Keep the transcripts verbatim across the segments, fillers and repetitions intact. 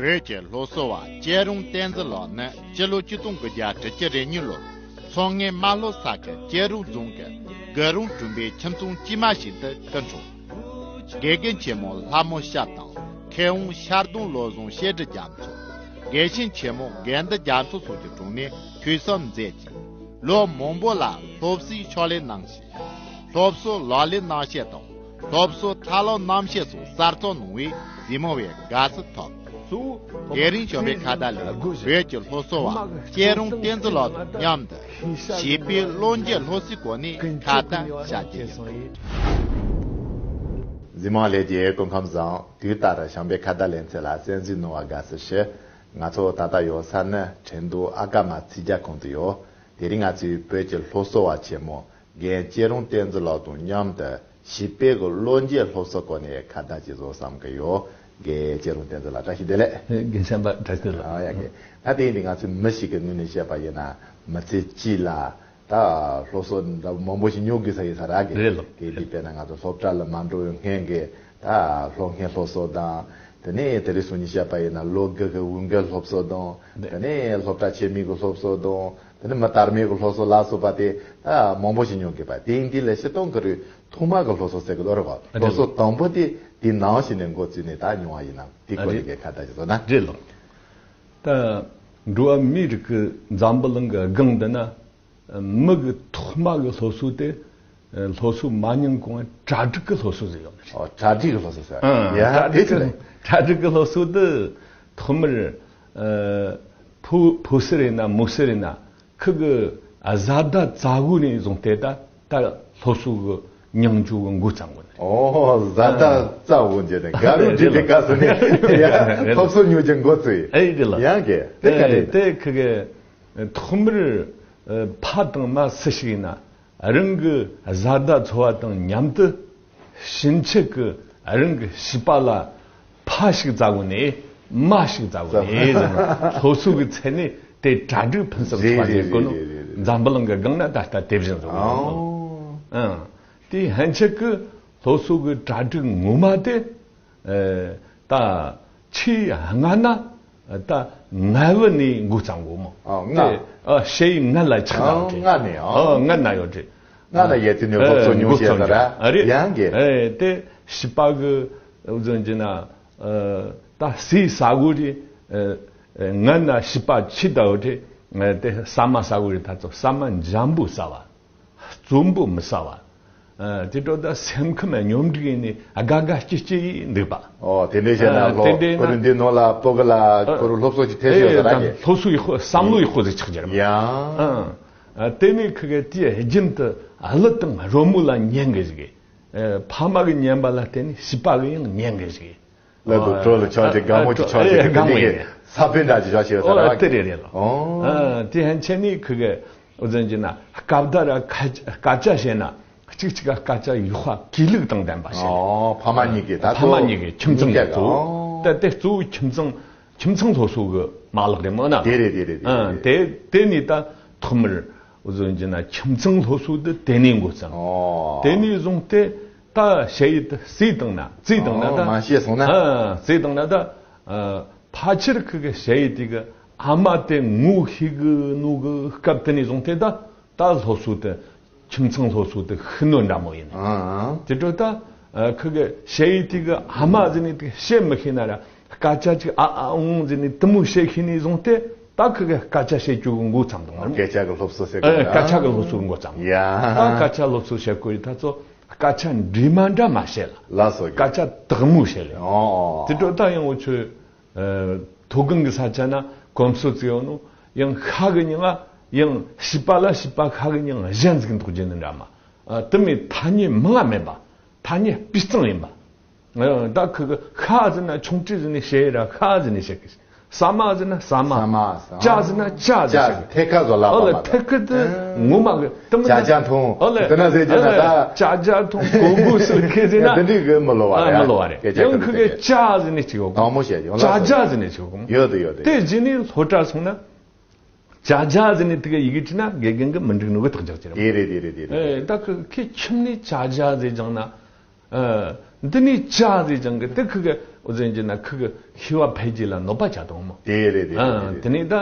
བོད་ཀྱི་སློབ་གསོ་བ་སྐྱིད་རོང་བསྟན་འཛིན་ལགས་ནི་སྤྱི་ལོ་ཆིག་སྟོང་དགུ་བརྒྱ་དྲུག་ཅུ་རེ་གཉིས་ལོར་མཚོ་སྔོན་རྨ་ལྷོ་ས་ཁུལ་སྐྱིད་རོང་རྫོང་གི་དགུ་རོང་གྲོང་པའི་ཁྱིམ་ཚང་དཀྱུས་མ་ཞིག་ཏུ་སྐུ་འཁྲུངས། དགེ་རྒན་ཆེན་མོ་ལྷ་མོ་ཞབས་དང་མཁས་དབང་ཤར་གདོང་བློ་བཟང་བཤད་སྒྲུབ་རྒྱ་མཚོ། དགེ་བཤེས་ཆེན་མོ་དགེ་འདུན་རྒྱ་མཚོ་སོགས་ཀྱི་དྲུང་ནས་ཐོས་བསམ་མཛད་ཅིང་། ལོ་མང་པོ་ལ་སློབ་གསོའི་ཕྱག་ལས་གནང་ཞིང་། སློབ་གསོ་ལག་ལེན་གནང་བྱེད་དང་། སློབ་གསོ་ཐབས་ལམ་གནང་བྱེད་སོགས་གསར་རྩོམ་གནང་བས་གཟིགས་མོ་བའི་དགའ་བསུ་ཐོབ། གཙོ་བོ་དེ་རིང་བྱམས་པའི་ཁ་བརྡ་ལས་བོད་ཀྱི་སློབ་གསོ་བ་སྐྱིད་རོང་བསྟན་འཛིན་ལགས་དང་མཉམ་དུ་བྱིས་པའི་བློ་འགྱུར་སློབ་གསོའི་སྐོར་ནས་ཁ་བརྡ་བྱ་རྒྱུ་ཡིན། གཟིགས་མོ་ལྷན་རྒྱས་སྐུ་ཁམས་བཟང་། དུས་ལྟར་བྱམས་པའི་ཁ་བརྡ་ལེ་ཚན་ལ་གསན་གཟིགས་གནང་བར་དགའ་བསུ་ཞུ། ང་ཚོ་ད་ལྟ་ཡོད་ས་ནི་ཁྲིན་ཏུའུ་ཨ་ཀ་མ་ཚིག་རྒྱག་ཁང་དུ་ཡོད། དེ་རིང་ང་ཚོས་བོད་ཀྱི་སློབ་གསོ་བ་ཆེན་མོ་རྒན་སྐྱིད་རོང་བསྟན་འཛིན་ལགས་དང་མཉམ་དུ་བྱིས་པའི་གི་བློ་འགྱུར་སློབ་གསོ་སྐོར་ནས་ཁ་བརྡ་ཅིག་བཟོ་བསམ་གི་ཡོད། རྒན་སྐྱིད་རོང་བསྟན་འཛིན་ལགས་བཀྲ་ཤིས་བདེ་ལེགས། རྒན་བྱམས་པ་བཀྲ་ཤིས་བདེ་ལེགས། ཨ་ཡ་གི། ད་དེ་ཡིན་དུས་ང་ཚོའི་མི་ཞིག་གི་ངོས་ནས་བཤད་པ་ཡིན་ན་མི་ཚེ་གཅིག་ལ་ད་སློབ་གསོ་འདྲ་མང་པོ་ཞིག་མྱོང་དགོས་ས་ཡིན་ས་ར་གི། རེད་ལགས། དེ་དུས་དཔེར་ན་ང་ཚོ་སློབ་གྲྭ་ལ་མ་འགྲོ་བའི་སྔོན་གི་ད་སློབ་སྔོན་སློབ་གསོ་དང་། དེ་ནས་དེ་རིང་སང་ཉིན་བཤད་པ་ཡིན་ན་ལོ་དགུ་གི་འོས་འགན་སློབ་གསོ་དང་། རེད། དེ་ནས་སློབ་གྲྭ་ཆེན་མོའི་གི་སློབ་གསོ་དང་། དེ་ནས་མི་དར་མའི་གི་སློབ་གསོ་ལ་སོགས་པ་དེ་ད་མང་པོ་ཞིག་མྱོང་དགོས་པ་དེ་ཡིན་དུས་ལས་སྤྱིར་བཏང་གི་རུ་ཐོག་མ་གི་སློབ་གསོ་ཟེར་གི་ལོ་རེ་བ། རེད། སློབ་གསོ་དང་པོ་དེ་དེ་ནང་བཞིན་ནས་འགོ་བཙུགས་ནས་ད་མྱོང་བ་ཡིན་ན་དེ་སྐོར་ནས་གི་ཁ་བརྡ་ཞིག་བཟོ་ན། རེད་ལགས། ད་འགྲོ་བ་མིའི་རིགས་ཀྱི་འཛམ་བུ་གླིང་གི་སྒང་འདི་ན། མི་གི་ཐོག་མ་གི་སློབ་གསོ་དེ། སློབ་གསོ་མ་མྱོང་གོང་གྲ་སྒྲིག་གི་སློབ་གསོ་ཟེར་ཡོད་ནི་རེད། ཨོ། གྲ་སྒྲིག་གི་སློབ་གསོ་ཟེར། ཨང་། ཡ། གྲ་སྒྲིག་དེ་གི་ཆི་རེད། གྲ་སྒྲིག་གི་སློབ་གསོ་དེ་ཐོག་མར། ཨ། ཕོ་ཕོ་སི་རེད་ན་མོ་སི་རེད་ན་ཁི་གི་བཟའ་ཟླ་བཙལ་བོ་ནས་བཟུང་སྟེ་ད་ད་སློབ་གསོ་གི་མྱོང་རྒྱུ་གི་འགོ་བརྩམས་གོ་ནི་རེད། ཨོ། བཟའ་ཟླ་བཙལ་བོ་འདི་ནས་དགའ་རུ་འདི་ནས་དགའ་སོ་ནས་ཡ་སློབ་གསོ་མྱོང་རྒྱུ་འགོ་བཙུགས། ཨེ་རེད་ལགས། ཡང་གི་དེ་ག་རེད། དེ་ཁི་གི། ཐོག་མར། ཨ། ཕ་དང་མ་སུ་ཞིག་ཡིན་ན་རང་གི་བཟའ་ཟླ་ཚོ་བ་དང་མཉམ་དུ་ཕྱིན་ཆད་ཀྱི་རང་གི་བྱིས་པ་ལ་ཕ་ཞིག་བཙལ་དགོས་ནས་མ་ཞིག་བཙལ་དགོས་ནས་ཟེར་ན་སློབ་གསོ་གི་ཚད་ནས་དེ་གྲ་སྒྲིག་ཕུན་སུམ་ཚོགས་པ་རེད་ཟེར་གོ་ནོ། རེད་རེད་རེད། འཛམ་བུ་གླིང་གི་སྒང་ན་ད་ལྟ་དེ་བཞིན་བཟོ་གི་ཡོད། ཨང་། ཨང་། དེ་ཕྱིན་ཆད་ཀྱི་སློབ་གསོ་གི་གྲ་སྒྲིག་ངོ་མ་དེ། ཨ། ད་ཆེས་སྔ་ན་ད་ལྔ་བུ་ནས་འགོ་བརྩམས་དགོས་མོ། ཨ། ལྔ། དེ། ཨ། ཞེ་ཡི་ལྔ་ལ་ཆགས་ཨ། ལ་ལྔ་ནས། ཨ། ཨ། ལྔ་ན་ཡོད་རེད། ལྔ་ན་ཡོད་དུས་ནས་སློབ་གསོ་ཨ། མྱོང་འགོ་བྱས་བརྩམས་ས་ར། རེད། ཨ། རེད། ཡང་གི། ཨེ། དེ་བྱིས་པ་གི་འུ་ཚོ་འཇི་ན། ཨ། ད་ཟས་ཟ་དགོས་རེད། ཨ། ཨ། ལྔ་ན་བྱིས་པ་ཆི་ད་ཡོད་རེད། ཨ། དེ་ཟ་མ་ཟ་དགོས་རེད། ད་ཚོ་ཟ་མ་འཇམ་པོ་ཟ་བ། རྩོམ་པོ་མི་ཟ་བ། ཨ། དེ་འཕྲོ་ད་སེམས་ཁམས་སྙོམས་སྒྲིག་ཡིན་ནས་དགའ་དགའ་སྐྱིད་སྐྱིད་ཡིན་འདུག་པ། ཨོ། དེ་འདྲའི་བྱས་ན་ཨ། ལྷོ་དེ་འདྲའི་ན། ཁོ་རེ་འདི་ནོ་ལ་པོ་གི་ལ་ཨ། ཁོ་རུ་སློབ་གསོ་ཅིག་ཐེབས་ཨེ། ཡོད་ཟེར་ར་ད་གི། སློབ་གསོ་ཡག་པོ་བསམ་བློ་ཡག་པོ་ཟིག་ཆགས་ཀྱི་རེད་མ། ཡ། ཨ། ཨ། དེ་ནས་ཁི་གེ་དེའི་རྒྱུན་དུ་ཨ་ལུ་དང་རོལ་མོ་ལ་ཉན་གི་ཟིག་གི། ཨ། ཕ་མ་གི་ཉན་པ་ལ་བརྟེན་ནས་བྱིས་པ་གི་ཡང་ཉན་གི་ཟིག་གི། ལ་དུ་ཨ། གྲོ་ལ་ཆོག་ཅིག་ཨ། དགའ་མོ་ཅིག་ཆོག་ཅིག་ཨ། གི་དགའ་མོ་དེ་ཡིན། ས་བོན་འདྲ་ཅིག་ཆོག་ཅིག་ཟེར་ར་ཨོ། བ་དེ་གི། རེད་རེད་ལ། ཨོ། ཨ། དེ་ཕྱིན་ཆད་ནས་ཁི་གེ་འུ་ཚོ་འཇི་ན་སྐབས་ད་ར་སྐད་ཆ་བཤད་ན། གཅིག་གཅིག་ག་སྐད་ཆ་ཡག་པ་གུས་ལུགས་དང་ལྡན་པ་བཤད། ཨོ། ཕ་མ་གཉིས་ཀྱིས་ད་ཕ་མ་གཉིས་ཀྱིས་ཁྱིམ་ཚང་གི་གཙོ་བོ། ཨོ། ད་དེ་གཙོ་བོ་ཁྱིམ་ཚང་། ཁྱིམ་ཚང་སློབ་གསོ་གི་མ་ལག་རེད་མོ་ན། དེ་རེད་དེ་རེད་དེ་ཨ། རེད། དེ་དེ་ནས་ད་ཐོག་མར་འུ་ཚོ་འཇི་ན་ཁྱིམ་ཚང་སློབ་གསོ་དེ་དེ་ནས་འགོ་བརྩམས། ཨོ། དེ་ནས་བཟུང་སྟེ་ད་ཞ་ཡི་དེ་བརྩིས་བཏང་ན་བརྩིས་བཏང་ན་ད། ཨོ། མ་བཤད་སོང་ན། ཨ། བརྩིས་བཏང་ན་ད། ཨ། ཕལ་ཆེར་ཁི་གེ་ཞ་ཡི་དེ་གི་ཨ་མ་དེ་ངོ་ཤེས་གི་ནོ་གི་སྐབས་དེ་ནས་བཟུང་སྟེ་ད། ད་སློབ་གསོ་དེ་ཁྱིམ་ཚང་སློབ་གསོ་དེ་ཤི་ནོ་འདྲ་མོ་ཡིན། ཨང་། དེ་འཕྲོ་ད་ཁི་གེ་ཞ་ཡི་དེ་གི་ཨ་མ་ཟེར་ནས་དེ་བཤད་མི་ཤེས་ན་ར་སྐད་ཆ་ཅིག་ཨ་ཨ་ཨོང་ཟེར་ནས་དེ་མོ་བཤད་ཤེས་ནས་བཟུང་སྟེ་ད་ཁི་གེ་སྐད་ཆ་བཤད་རྒྱུ་གི་འགོ་བརྩམས་དང་། སྐད་ཆ་གི་སློབ་གསོ་ཟེར་གི། ཨ། སྐད་ཆ་གི་སློབ་གསོ་གི་འགོ་བརྩམས། ཡ། ད་སྐད་ཆ་སློབ་གསོ་བྱེད་དགོས་ཡི་ད་ཚོ་སྐད་ཆ་འདྲེས་མ་འདྲ་མ་བཤད་ལ། ལ་སོགས་ཀྱི། སྐད་ཆ་དག་མོ་བཤད་ལ། ཨོ། དེ་འཕྲོ་ད་ཡང་འུ་ཚོས། ཨ། མཐོ་སྒང་གི་ས་ཆ་ན་གོམས་སྲོལ་བརྩི་ཡོད་ནོ། ཡང་ཤ་གི་མྱིང་ང་ཡང་བྱིས་པ་ལ་བྱིས་པ་ཤ་གི་མྱིང་གཞན་ཟིག་འདོགས་རྒྱུ་ནི་འདྲ་མ། ཨ། དེ་མོ་ཐ་སྙད་མང་ང་མེད་པ། ཐ་སྙད་སྤུས་གཙང་ཡིན་པ། ཨ། ད་ཁི་གེ་ཤ་ཟེར་ན་ཆུང་དུས་ཟེར་ནས་བཤད་ཡི་ར་ཤ་ཟེར་ནས་བཤད་གི། ཟ་མ་ཟེར་ན་ཟ་མ། ཟ་མ་ཟ། ཅ་ཟེར་ན་ཅ་ཟེར་ཅ་བཤད་གི། ཐད་ཀ་བཟོ་ལ་ཨོ་ལ། པ་མ་ཐད་ཀ་དེ་ཨ། ངོ་མ་གི་དེ་མོ་ཅ་ཅ་འཐུང་། ཨོ་ལ། དེ་ན་ཟེར་རྒྱུ་ན་ད། ཨོ་ལ། ཅ་ཅ་འཐུང་གོ་གོ་སུ་ཁེ་ཟེར་ན། ཡ། དེ་འདྲའི་གི་མི་ལོ་བ་ཨ། རེད། མི་ལོ་བ་རེད། སྐད་ཆ་ཡང་ཁི་གེ་ཁི་གེ་ཅ་ཟེར་ནས་ཅིག་ཡོད་གོ། དང་མོ་བཤད་ཡོང་ལ་ཅ་ཅ་ཟེར་ནས་ཅིག་ཡོད་གོ། ཡོད་དེ་ཡོད་དེ། དེ་རྗེས་ནས་སློབ་གྲྭ་སོང་ན། ཅ་ཅ་ཟེར་ནས་དེ་ག་ཡི་གེ་བྲིས་ན་དགེ་རྒན་གི་མི་འགྲིག་ནོ་གི་ཐག་བཅད་ཀྱི་རེད། དེ་རེད་དེ་རེད་དེ་རེད། ཨེ། ད་ཁི་ཁི་ཁྱིམ་ནས་ཅ་ཅ་ཟེར་ཀྱང་ན། ཨ། འདི་ནས་ཅ་ཟེར་ཅང་གི་དེ་ཁི་གི་འུ་ཟེར་གྱི་ན་ཁི་གི་ཤེས་པ་འཕེལ་རྒྱས་ལ་གནོད་པ་བྱ་དང་མོ། དེ་རེད་དེ་རེད། ཨ་དེ་རེད། དེ་ནས་ད་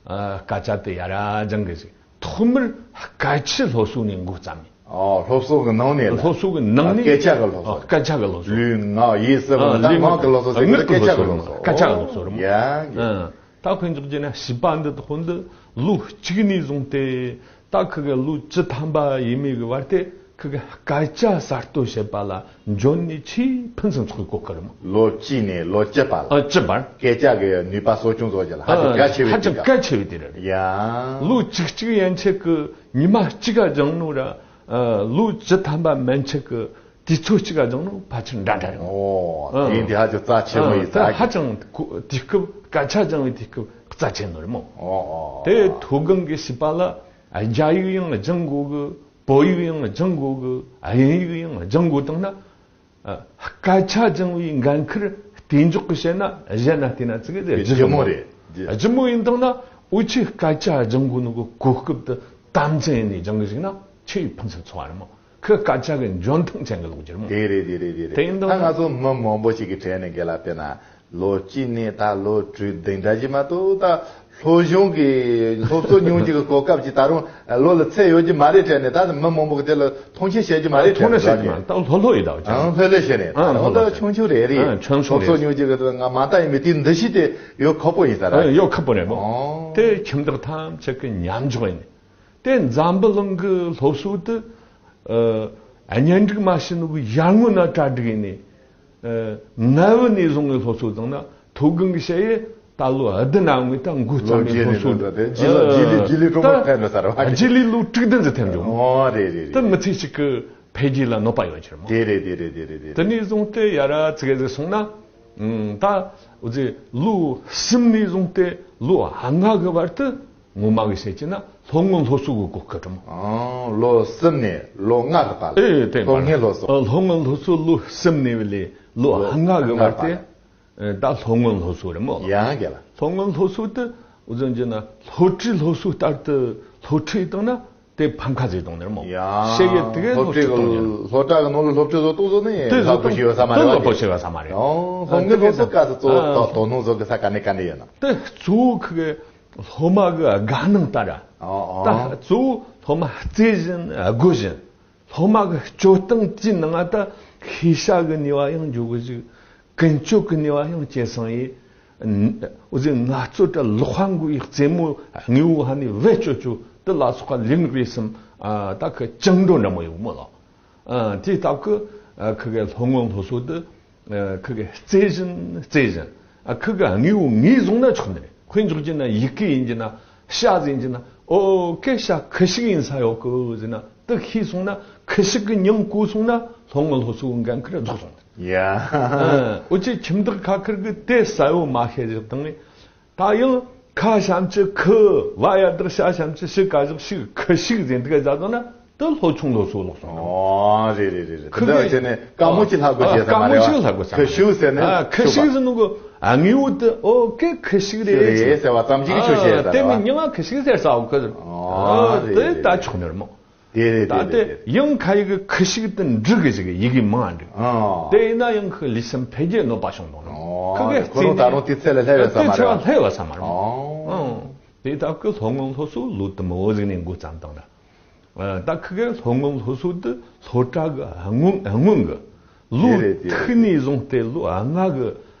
ཨ་སྐད་ཆ་དེ་ཡ་ར་ཅང་གི་ཞིག་ཐོག་མར་སྐད་ཆའི་སློབ་གསོ་ནས་འགོ་བརྩམས་ཡིན། ཨོ། སློབ་གསོ་གི་ནང་ནས་ལ། སློབ་གསོ་གི་ནང་ནས་སྐད་ཆ་གི་སློབ་གསོ། ཨ་སྐད་ཆ་གི་སློབ་གསོ། ལུས་ངག་ཡིད་གསུམ་ཨ་ད་ལུས་ངག་གི་སློབ་གསོ་ཟེར་གི་ངག་གི་སྐད་ཆ་གི་སློབ་གསོ་རེད་མོ། སྐད་ཆ་གི་སློབ་གསོ་རེད་མོ། ཡ་གི་ཨ། ད་དཔེ་འཇོག་རྒྱུ་ན་བྱིས་པ་འདི་དག་འདི་ལོ་གཅིག་ནས་བཟུང་སྟེ་ད་ཁི་གི་ལོ་བཅུ་ཐམ་པ་ཡས་མས་གི་བར་དེ་ཁི་གི་སྐད་ཆ་གསར་གཏོད་བྱེད་པ་ལ་འཇོན་ནུས་ཆེས་ཕུན་སུམ་ཚོགས་པའི་གོ་སྐབས་རེད་མོ། ལོ་གཅིག་ནས་ལོ་བཅུ་བར་ལ། ཨ་བཅུ་བར། སྐད་ཆ་གི་ནུས་པ་གསོ་སྐྱོང་བཟོ་རྒྱུ་ལ་ཧ་ཅང་གལ་ཆེ་བའི་ཧ་ཅང་དུས་སྐབས། གལ་ཆེ་བའི་དུས་རེད། ཡ། ལོ་བཅུ་གཅིག་ཡན་ཆད་ཀྱི་ཉི་མ་གཅིག་ག་སྦྱངས་ནོ་ར་ཨ་ལོ་བཅུ་ཐམ་པ་མན་ཆད་ཀྱི་དུས་ཚོད་གཅིག་ག་སྦྱངས་ནོ་ཕལ་ཆེར་འདྲ་འདྲ་རེད། ཨོ། ཨ་དེ་འདི་ཧ་ཅང་རྩ་ཆེན་པོ་ཡིན་ས། ཨ་ཧ་ཅང་གོ་དུས་སྐབས་སྐད་ཆ་སྦྱང་བའི་དུས་སྐབས་རྩ་ཆེན་ནོ་རེད་མོ། ཨོ་ཨོ། དེ་མཐོ་སྒང་གི་བྱིས་པ་ལ་རྒྱ་ཡིག་ཡང་སྦྱང་དགོས་གི་བོད་ཡིག་ཡང་སྦྱང་དགོས་གི་དབྱིན་ཡིག་ཡང་སྦྱང་དགོས་བཏང་ན། ཨ། སྐད་ཆ་སྦྱང་བའི་འགན་ཁུར་གཏན་འཇོག་གི་བཤད་ན་གཞན་ན་བལྟས་ན་ཙི་གེ་ཟེར་ལྗིད་མོ་རེད། ལྗིད་མོ་ཡིན་བཏང་ན་འུ་ཆོས་སྐད་ཆ་སྦྱང་དགོས་ནོ་གི་གོ་སྐབས་དེ་དམ་འཛིན་ནས་སྦྱང་གི་ཞིག་ན་ཆེས་ཕུན་སུམ་ཚོགས་པ་རེད་མོ། ཁོས་སྐད་ཆ་གི་འཇོན་ཐང་ཅན་གི་ལོག་རྒྱུ་རེད་མོ། དེ་རེད་དེ་རེད་དེ་རེད། དེ་ཡིན་ད་དང་ང་ཚོ་མི་མང་པོ་ཞིག་གི་གྲས་ནས་རྒན་ལགས་དཔེར་ན་ལོ་གཅིག་ནས་ད་ལོ་དྲུག་དེ་འདྲ་ཞིག་མ་གཏོགས་ད། སློབ་སྦྱོང་གི་སློབ་གསོ་མྱོང་རྒྱུ་གི་གོ་སྐབས་ཀྱི་ད་རུང་ལོ་ལ་ཚད་ཡོད་ཀྱི་མ་རེད་དྲན་ནས། ད་མི་མང་པོ་གི་དེ་ལ་མཐོང་ཆེན་བྱེད་ཀྱི་མ་རེད་དྲན་ནས། མཐོང་ཆེན་བྱེད་ཀྱི་མ་རེད། ད་ལྷོད་ལྷོད་ཡིན་ད། ཨང་ལྷོད་ལྷོད་བྱས་ནས། ཨང་ད་ལྷོད་ལྷོད་ཆུང་ཆུང་རེད་རེད། ཨང་ཆུང་ཆུང་རེད། སློབ་གསོ་མྱོང་རྒྱུ་གི་ང་མ་ད་ཡིན་མི་དེ་འདི་ཤི་དེ་ཡོད་ཁག་པོ་ཡིན་ས་ར། ཨང་ཡོད་ཁག་པོ་རེད་མོ། ཨང་དེ་ཁྱིམ་བདག་ཐམས་ཅད་ཀྱི་མཉམ་འཇོག་ཡིན། དེ་འཛམ་བུ་གླིང་གི་སློབ་གསོ་དེ། ཨ། གཉེན་སྒྲིག་མ་བྱས་ནོ་གི་ཡར་སྔོན་ན་གྲ་སྒྲིག་ཡིན་ནས། ཨ། ང་བུ་ནས་བཟུང་བའི་སློབ་གསོ་བཏང་ན་མཐོ་སྒང་གི་བཤད་ཡས་ད་ལོ་བདུན་ན་ངོས་ད་འགོ་བརྩམས་ནས་སློབ་གསོ། ལོ་རྗེས་ལས་ལོ་དྲུག་ལོ་ཐེབས་ནོ་ས་ར་བ། རྗེས་ལས་ལོ་དྲུག་བདུན་ཙམ་ཐེབས་འགྲོ། ཨོ་རེད་རེད་རེད། ད་མི་ཚེ་གཅིག་གི་འཕེལ་རྒྱས་ལ་གནོད་པ་ཡོད་ཀྱི་རེད་མོ། དེ་རེད་དེ་རེད་དེ་རེད་དེ་རེད། དེ་ནས་བཟུང་སྟེ་ཡ་ར་ཙི་གེ་ཟིག་སོང་ན། ཨང་ད་འུ་ཚོས་ལོ་གསུམ་ནས་བཟུང་སྟེ་ལོ་ལྔ་གི་བར་དུ། ངོ་མ་གི་བཤད་ཀྱི་ན་སློབ་སྔོན་སློབ་གསོ་གི་གོ་སྐབས་རེད་མོ། ཨང་ལོ་གསུམ་ནས་ལོ་ལྔ་གི་བར་ལ། ཨེ་དེ་སློབ་སྔོན་སློབ་གསོ། ཨ་སློབ་སྔོན་སློབ་གསོ་ལོ་གསུམ་ནས་བ་ལས་ལོ་ལྔ་གི་བར་དེ། ཨེ་ད་སློབ་སྔོན་སློབ་གསོ་རེད་མོ། ཡང་རྒན་ལགས། སློབ་སྔོན་སློབ་གསོ་དེ་འུ་ཚོ་གྱི་ན་སློབ་ཁྲིད་སློབ་གསོ་ལྟར་དུ་སློབ་ཁྲིད་བཏང་ན་དེ་ཕམ་ཁ་ཟིག་གཏོང་ནི་རེད་མོ། ཡང་བཤད་ཡས་དེ་གའི་སློབ་ཁྲིད་གཏོང་ནི་རེད། སློབ་གྲྭ་གི་ནང་ལ་སློབ་ཁྲིད་བཟོ་གཏོང་བཟོ་ནི་དེ་བཟོ་ལྷག་པོ་ཞིག་ཡོད་ས་མ་རེད། ལྷག་པོ་ཞིག་ཡོད་ས་མ་རེད། ཨང་སློབ་སྔོན་སློབ་གསོ་སྐབས་སུ་གཙོ་བོ་ཨ་དོ་དོ་སྣང་བཟོ་གི་ས་ག་ནས་ག་ནས་ཡོད་ན། དེ་གཙོ་བོ་ཁི་གི་སློབ་མ་གི་དགའ་སྣང་ལྟར། ཨོ་ཨོ། ད་གཙོ་བོ་སློབ་མ་རྩེ་བཞིན་སྒོ་བཞིན། སློབ་མ་གི་སྤྱོད་སྟངས་ཀྱི་ནང་ད་ཤེས་བྱ་གི་ནུས་པ་ཡང་འཇོག་གི་ཞིག་ཀུན་སྤྱོད་ཀྱི་ནུས་པ་ཡང་སྐྱེད་སྲིང་ཡིན། འུ་ཚོས་ངལ་རྩོལ་དྲ་ལོག་ཧ་འགུ་ཡི་རྩེད་མོ་དངོས་པོ་ཧ་ནི་བེད་སྤྱོད་སྤྱོད་དེ་ལ་སོགས་པ་ལུས་ངག་ཡིད་གསུམ་ད་ཁི་བཅིངས་འགྲོལ་འདྲ་མོ་ཡོད་མོ་ལ། ཨ་དེའི་སྟབས་ཀྱིས་ཨ་ཁི་གེ་སློབ་སྔོན་སློབ་གསོ་དེ་ཨ་ཁི་གེ་རྩེ་བཞིན་རྩེ་བཞིན་ཨ་ཁི་གེ་དངོས་པོ་ངོས་བཟུང་ན་ཆོག་ནི་རེད། དཔེ་འཇོག་རྒྱུ་ན་ཡི་གེ་ཡིན་རྒྱུ་ན་བྱ་ཟིག་ཡིན་རྒྱུ་ན་ཨོ་ཀེ་བྱ་ཁི་ཤིག་ཡིན་ས་ཡོད་གི་ཟེར་ན་དེ་ཤེས་སོང་ན་ཁི་ཤིག་གི་མྱིང་གོ་སོང་ན་སློབ་སྔོན་སློབ་གསོ་གི་འགན་ཁུར་རྫོགས་སོང་ནི་རེད། ཡ། ཨ་འུ་ཅག་ཁྱིམ་བདག་ཁ་ཁུར་གི་དེ་གསལ་བོ་མ་ཤེས་ཟིག་བཏང་ངས། ད་ཡང་ཁ་ཞབས་ཀྱུ་ཁི་བ་ཡ་བཏགས་ཤ་ཞབས་ཀྱུ་ཤི་ཀ་བཞག་ཤིག་ཁི་ཤིག་ཟེར་འདི་ག་བཞག་དང་ན་དེ་སློབ་ཆུང་སློབ་གསོ་ལོག་སོང་། ཨོ་རེད་རེད་རེད་རེད། ཁི་དེ་གེ་བྱས་ནས་དཀའ་མོ་ཅིག་ལྷག་དགོས་བྱས་ས་མ་རེད་བ། ཁི་ཤུག་ཟེར་ནས་ཨ་ཁི་ཤུག་ཟེར་ནོ་གི་ཨ་དངོས་པོ་དེ་ཨོ་ཀེ་ཁི་ཤུག་རེད་ཟེར་བ་ཙམ་ཅིག་ཆོག་བྱས་ཟེར་བ། དེ་མི་ཉི་མ་ཁི་ཤུག་ཟེར་ས་འོ་ཁི་ཟེར། ཨོ་རེད་རེད་རེད། དེ་ད་ཆོག་ནི་རེད་མོ། དེ་རེད་ད་དེ་དེ་རེད་དེ་དེ་རེད། ཡང་ཁ་ཡི་གི་ཁི་ཤིག་ཏུ་འབྲི་གི་ཞིག་ཡི་གེ་མང་འབྲི། ཨ། དེ་ཡིན་ན་ཡང་ཁི་ལུས་སེམས་འཕེལ་རྒྱས་གནོད་པ་བྱུང་དང་ནོ། ཨ། ཁི་གེ་ཁོ་རང་ད་རུང་དེ་ཚད་ལ་སླེབས་ཡོད་ས་མ་རེད་བ། སླེབས་ཡོད་ས་མ་རེད། ཨ། ཨང་། དེ་ད་ཁི་སློབ་སྔོན་སློབ་གསོ་ལོ་དུ་མ་བོ་ཟིག་ནས་འགོ་བརྩམས་དང་ན། ད་ཁི་གེ་སློབ་སྔོན་སློབ་གསོ་དེ་སློབ་གྲྭ་གི་སྔོན་སྔོན་གི་ལོ་རེད་རེད་ཐིག་རེད་ནས་བཟུང་སྟེ་ལོ་ལྔ་གི་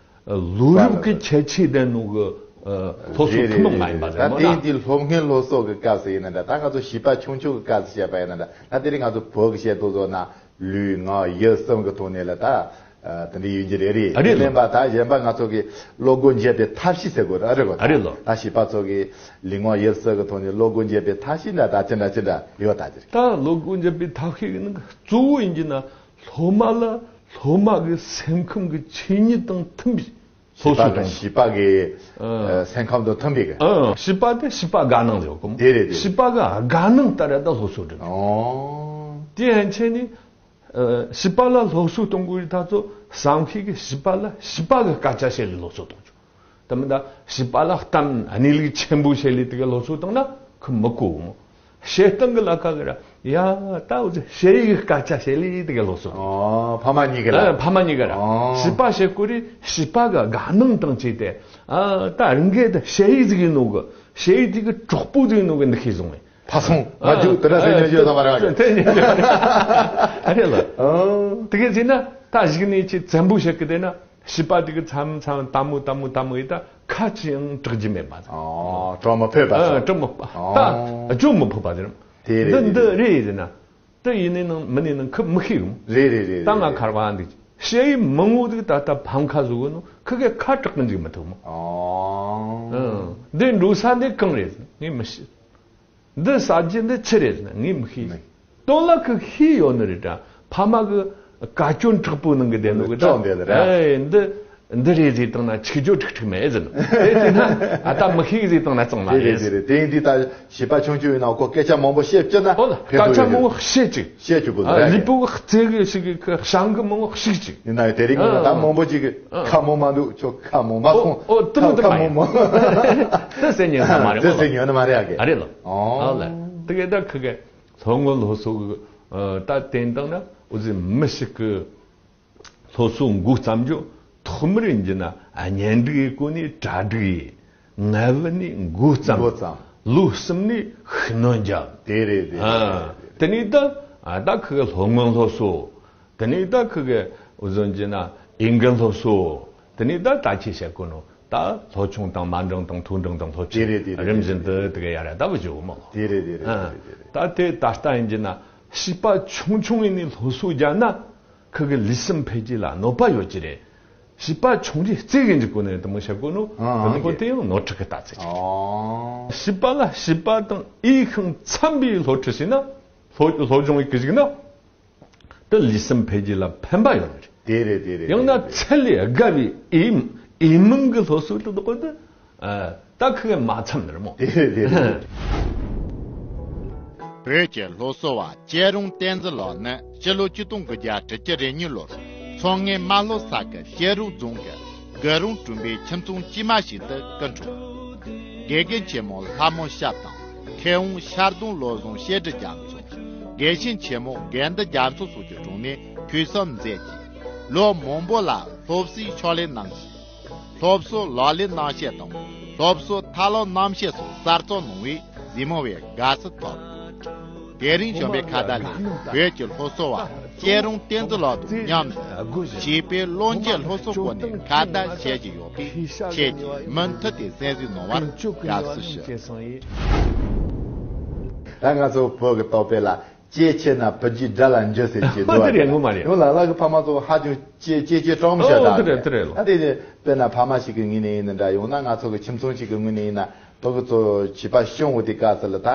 ལོ་རབས་ཀྱི་ཁྱད་ཆོས་ལྡན་ནོ་གི་ཨ་སློབ་གསོ་ཐུན་མོང་མ་ཡིན་པ་རེད་མོ་ན། ད་དེང་དུས་སློབ་སྔོན་སློབ་གསོ་གི་སྐབས་སུ་ཡིན་ན་འདྲ། ད་ང་ཚོ་བྱིས་པ་ཆུང་ཆུང་གི་སྐབས་སུ་བཤད་པ་ཡིན་ན་འདྲ། ད་དེ་རིང་ང་ཚོ་བོད་ཀྱི་བཤད་དུ་བཟོ་ན་ལུས་ངག་ཡིད་གསུམ་གི་ཐོག་ནས་ལ་ད་ཨ་དེ་འདྲ་ཡོད་ཀྱི་རེད་རེད། ཨ་རེད་ལོ། མིན་པ་ད་གཞན་པ་ང་ཚོ་གི་བློ་སྒོ་འབྱེད་པའི་ཐབས་ཤེས་ཟེར་དགོས་རེད། ཨ་རེད་གོ་ད་ཨ་རེད་ལོ། ད་བྱིས་པ་ཚོ་གི་ལུས་ངག་ཡིད་གསུམ་གི་ཐོག་ནས་བློ་སྒོ་འབྱེད་པའི་ཐབས་ཤེས་འདྲ་ད་ཅི་འདྲ་ཅི་འདྲ་ཡོད་ད་ཅི་རེད། ད་བློ་སྒོ་འབྱེད་པའི་ཐབས་ཤེས་ནི་གཙོ་བོ་ཡིན་གྱི་ན་སློབ་མ་ལ་སློབ་མ་གི་སེམས་ཁམས་ཀྱི་ཆོས་ཉིད་དང་མཐུན་པའི་སློབ་གསོ་གཏོང་དགོས། བྱིས་པ་གི་ཨ་སེམས་ཁམས་དང་མཐུན་པའི་གི། ཨ་བྱིས་པ་དེ་བྱིས་པ་དགའ་སྣང་ཟེར་གོ། དེ་རེད་དེ་རེད། བྱིས་པ་གི་དགའ་སྣང་ལྟར་ད་སློབ་གསོ་སྒྲུབ་དགོས། ཨོ། དེ་ཡན་ཆད་ནི་ཨ་བྱིས་པ་ལ་སློབ་གསོ་གཏོང་དགོས་རིགས་ད་ཚོ་བསམ་ཤེས་ཀྱི་བྱིས་པ་ལ་བྱིས་པ་གི་སྐད་ཆ་བཤད་ལས་སློབ་གསོ་གཏོང་རྒྱུ། དེ་མིན་ད་བྱིས་པ་ལ་གཏམ་གནས་ལུགས་ཆེན་པོ་བཤད་ལས་དེ་ག་སློབ་གསོ་བཏང་ན་ཁོ་མི་གོ་མོ། བཤད་སྟངས་གི་ལ་ཁ་གི་ར། ཡ། ད་འུ་ཚོ་ཞེ་ཡི་སྐད་ཆ་བཤད་ལེ་དེ་ག་ལོ་སོ། ཨོ། ཕ་མ་གཉིས་ཀ་ལ། ཨ། ཕ་མ་གཉིས་ཀ་ར། ཨོ། བྱིས་པ་བཤད་གོ་རེ་བྱིས་པ་གི་དགའ་སྣང་དང་བཅས་ཏེ། ཨ། ད་རང་གི་ད་ཞེ་ཡི་ཟིག་ཡིན་ནོ་གི། ཞེ་ཡི་དེ་གི་གྲོགས་པོ་ཟིག་ཡིན་ནོ་གི་འདི་ཤེས་སོང་ངས། ཕ་སོང་མ་རྒྱུག་དེ་འདྲ་ཟེར་ཉན་རྒྱུ་ཡོད་ས་མ་རེད་བ། དེ་ཉན་རྒྱུ་ཡོད་ས་མ་རེད། ཨ་རེད་ལ། ཨོ། དེ་ག་ཟིག་ན་ད་གཞུག་ནས་ཆེས་བཙན་པོ་བཤད་གི་དེ་ན། བྱིས་པ་དེ་གི་མཚམས་མཚམས་ལྟད་མོ་ལྟད་མོ་ལྟད་མོ་ཡིན་ད་ཁ་ཅིག་ཡང་གྲག་རྒྱུ་མེད་པ། ཨོ། གྲོགས་མི་ཕོད་པ། ཨ། གྲོགས་མི་ཕོད་པ། ཨོ། ད་ཅུང་མི་ཕོད་པ་ཟེར། དེ་རེད། འདི་འདི་རེད་ཟེར་ན། དེ་ཡིན་ནའི་ནང་མིན་ནའི་ནང་ཁི་མི་ཤེས་གི་མོ། རེད་རེད་རེད། ད་ང་ཁར་བ་འདུག་ཞེ་ཡི་མང་བོ་ཟིག་ད་ལྟ་ཕམ་ཁ་བཟོ་གི་ནོ། ཁི་གེ་ཁ་གྲག་གི་འཇུག་མི་ཐུབ་མོ། ཨོ། ཨང་། འདི་འགྲོ་ས་འདི་གང་རེད་ངས་མི་ཤེས། འདི་ཟ་རྒྱུ་འདི་ཆི་རེད་ཟེར་ན་ངས་མི་ཤེས། ནི། དོན་ལ་ཁི་ཤེས་ཡོད་ནི་རེད་དྲ། ཕ་མ་གི་བཀའ་བཀྱོན་དྲག་པོ་ནང་གི་བསྡད་ནོ་གི་ད། ཅོག་འདི་རེད། ཨེ། འདི་འདི་རེད་ཟེར་བཏང་ན་ཆིག་སྒྱོ་ཁྲིག་ཁྲིག་མེད་ཟེར་ནོ། དེ་དེ་ན་ཨ་ད་མི་ཤེས་ཟེར་བཏང་ན་གཙང་མ་དེ་རེད། རེད་དེ་རེད། དེ་ཡིན་དུས་ད་བྱིས་པ་ཆུང་ཆུང་ཡིན་ན་ཁོ་སྐད་ཆ་མང་པོ་བཤད་བཅུག་ན། ཨོ་ལ། ཕན་ཐོགས་ཡོད་རེད། སྐད་ཆ་མང་པོ་བཤད་ཅིག་བཤད་བཅུག་དགོས། ཨ། རེད། ལུས་པོ་གི་རྩེ་གི་ཞིག་གི་ཤང་གི་མང་པོ་ཞིག་ཅིག་ཡིན་ན་དེ་རིང་ཨ། ད་མང་པོ་ཅིག་གི་ཨ། ཁ་མོ་མ་འདུག་ཁྱོད་ཁ་མོ་མ་ཨོ་ཁོང་ཨོ་དེ་མོ་ཁ་དེ་ཁ་མ་མོ་ཡིན། མ་དེ་ཟེར་ཉན་ས་མ་རེད། དེ་ཟེར་ཉན་ནི་མ་རེད་ཨ་གི། ཨ་རེད་ལ། ཨོ། ཨ་ལ། དེ་ག་ད་ཁི་གེ་སློབ་སྔོན་སློབ་གསོ་གི་ད་བསྟན་སྟངས་ན་འུ་ཚོའི་མི་ཞིག་གི་སློབ་གསོ་འགོ་བརྩམས་རྒྱུ་ཐོག་མར་ཡིན་རྒྱུ་ན་གཉེན་སྒྲིག་གི་སྒོ་ནས་གྲ་སྒྲིག་ཡིན། ངལ་བ་ནས་འགོ་བརྩམས། འགོ་བརྩམས། ལོ་གསུམ་ནས་ཤུགས་སྣོན་རྒྱབ། དེ་རེད་དེ་རེད། ཨ། དེ་ནས་ད་ཨ་ད་ཁི་གེ་སློབ་སྔོན་སློབ་གསོ། དེ་ནས་ད་ཁི་གེ་འུ་ཚོ་གྱི་ན་འོས་འགན་སློབ་གསོ། དེ་ནས་ད་ད་ཅི་བྱེད་དགོས་ནོ། ད་སློབ་ཆུང་དང་མ་འབྲིང་དང་མཐོ་འབྲིང་དང་སློབ་ཆེན། དེ་རེད་དེ་རེད། རིམ་བཞིན་དུ་དེ་ག་ཡར་ད་བུ་བྱེད་འོ་མོ། དེ་རེད་དེ་རེད། ཨ། དེ་རེད་དེ་རེད། ད་དེ་ད་ལྟ་ཡིན་གྱི་ན་བྱིས་པ་ཆུང་ཆུང་ཡིན་ནས་སློབ་གསོ་རྒྱག་ན་ཁི་གི་ལུས་སེམས་འཕེལ་རྒྱས་ལ་གནོད་པ་ཡོད་ཀྱི་རེད། བྱིས་པ་ཆུང་རིགས་རྩེ་གི་འཇུག་གོ་ནས་དུ་མོ་བྱེད་དགོས་ནོ། ཨ། དུ་མོ་དེ་ཡང་ནོར་འཁྲུལ་གི་ལྟ་ཚུལ་ཅིག་ཨོ། བྱིས་པ་ལ་བྱིས་པ་དང་འོས་ཤིང་འཚམ་པའི་སློབ་ཁྲིད་བྱས་ན། སློབ་སློབ་སྦྱོང་ཡི་གི་གཞུག་ན། དེ་ལུས་སེམས་འཕེལ་རྒྱས་ལ་ཕན་པ་ཡོད་ནི་རེད། དེ་རེད་དེ་རེད། ཡང་ན་དེ་རེད་དེ་ཚད་ལས་བརྒལ་བའི་འོས་འོས་མིན་གྱི་སློབ་གསོ་དེ་དག་དེ་ཨ་ད་ཁི་གེ་མ་འཚམ་ནི་རེད་མོ། དེ་རེད་དེ་རེད། བོད་ཀྱི་སློབ་གསོ་བ་སྐྱིད་རོང་བསྟན་འཛིན་ལགས་ནི་སྤྱི་ལོ་ཆིག་སྟོང་དགུ་བརྒྱ་དྲུག་ཅུ་རེ་གཉིས་ལོར་མཚོ་སྔོན་རྨ་ལྷོ་ས་གི་སྐྱིད་རོང་རྫོང་གི་དགུ་རོང་གྲོང་པའི་ཁྱིམ་ཚང་དཀྱུས་མ་ཞིག་ཏུ་སྐུ་འཁྲུངས། དགེ་རྒན་ཆེན་མོ་ལྷ་མོ་ཞབས་དང་མཁས་དབང་ཤར་གདོང་བློ་བཟང་བཤད་སྒྲུབ་རྒྱ་མཚོ། དགེ་བཤེས་ཆེན་མོ་དགེ་འདུན་རྒྱ་མཚོ་སོགས་ཀྱི་དྲུང་ནས་ཐོས་བསམ་མཛད་ཅིང་། ལོ་མང་པོ་ལ་སློབ་གསོའི་ཕྱག་ལས་གནང་ཞིང་། སློབ་གསོ་ལག་ལེན་གནང་བཤད་དང་། སློབ་གསོ་ཐབས་ལམ་གནང་བཤད་སོགས་གསར་རྩོམ་གནང་བས་གཟིགས་མོ་བའི་དགའ་བསུ་ཐོབ། དེ་རིང་བྱོན་པའི་ཁ་བརྡ་ལས་བོད་ཀྱི་སློབ་གསོ་བ་སྐྱིད་རོང་བསྟན་འཛིན་ལགས་དང་མཉམ་དུ་བྱིས་པའི་བློ་འབྱེད་སློབ་གསོ་སྐོར་ནས་ཁ་བརྡ་བྱེད་ཀྱི་ཡོད་པས། ཁྱེད་ཀྱིས་མུ་མཐུད་དེ་གསན་གཟིགས་གནང་བར་དགའ་བསུ་ཞུ། ད་ང་ཚོ་བོད་ཀྱི་རྟགས་དཔེ་ལ། སྐྱེས་ཆེ་ན་བུ་རྒྱུད་དགྲ་ལ་འཇུ་ཟེར་གྱི་འདུག་བ། དེ་རེད་ངོ་མ་རེད། ཡང་ལ་ལ་གི་ཕ་མ་ཚོ་ཧ་ཅང་སྐྱེས་སྐྱེས་སྐྱེས་སྤྲང་མོ་བྱ་ཨོ་དེ་རེད་དེ་རེད་ལོ། ད་དེ་ནས་དཔེར་ན་ཕ་མ་ཞིག་གི་ངོས་ནས་ཡིན་ན་འདྲ། ཡང་ན་ང་ཚོ་གི་ཁྱིམ་ཚང་ཞིག་གི་ངོས་ནས་ཡིན་ན་བུ་གི་ཚོ་བྱིས་པ་ཤོང་བ་དེ་ག་ཚོད་ལ་ད་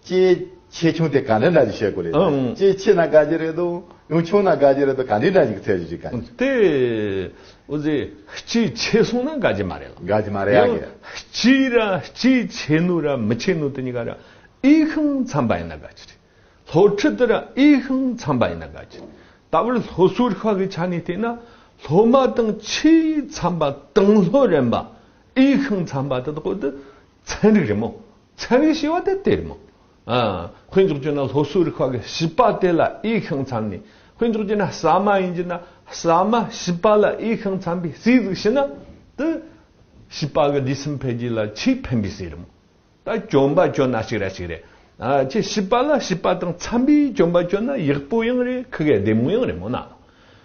སྐྱེས་ཆེ་ཆུང་དེ་ག་འདྲ་འདྲ་ཞིག་བཤད་དགོས་རེད། ཨང་། སྐྱེས་ཆེ་ན་དགའ་རྒྱུ་རེད་དོ། ཡང་ཆུང་ན་དགའ་རྒྱུ་རེད་དོ། ག་འདྲ་འདྲ་ཞིག་ཚད་ཞིག་ག་ཅིག་དེ་འོ་ཟེ་སྐྱེས་ཆེ་སོང་ན་དགའ་རྒྱུ་མ་རེད་ལ། དགའ་རྒྱུ་མ་རེད་ཡ་ཡང་གི། སྐྱེས་ར་སྐྱེས་ཆེ་ནོ་ར་མི་ཆེ་ནོ་དེ་གཉིས་ཀ་ར་འོས་ཤིང་འཚམ་པ་ཡིན་ན་དགའ་རྒྱུ་རེད། སློབ་ཁྲིད་དེ་ར་འོས་ཤིང་འཚམ་པ་ཡིན་ན་དགའ་རྒྱུ། ད་བར་སློབ་གསོའི་རིག་པ་གི་ཆ་ནས་བལྟས་ན་སློབ་མ་དང་ཆེས་འཚམ་པ་དང་སློབ་རན་པ་འོས་ཤིང་འཚམ་པ་དེ་དག་དེ་ཚན་རིག་རེད་མོ། ཚན་རིག་ཞེས་པ་དེ་དེ་རེད་མོ། ཨ། དཔེ་འཇོག་རྒྱུ་ན་སློབ་གསོའི་རིག་པ་གི་བྱིས་པ་དེ་ལ་འོས་ཤིང་འཚམ་ནས། དཔེ་འཇོག་རྒྱུ་ན་ཟ་མ་ཡིན་རྒྱུ་ན་ཟ་མ་བྱིས་པ་ལ་འོས་ཤིང་འཚམ་པའི་ཟས་ཟིག་བྱིན་ན་དེ་བྱིས་པ་གི་ལུས་སེམས་འཕེལ་རྒྱས་ལ་ཆེས་ཕན་པའི་ཟས་རེད་མོ། ད་གྱོན་པ་གྱོན་ན་གཅིག་ར་གཅིག་རེད། ཨ། ཁྱེད་བྱིས་པ་ལ་བྱིས་པ་དང་འཚམ་པའི་གྱོན་པ་གྱོན་ན་ཡག་པོ་ཡང་རེད། ཁི་གེ་བདེ་མོ་ཡང་རེད་མོ་ན།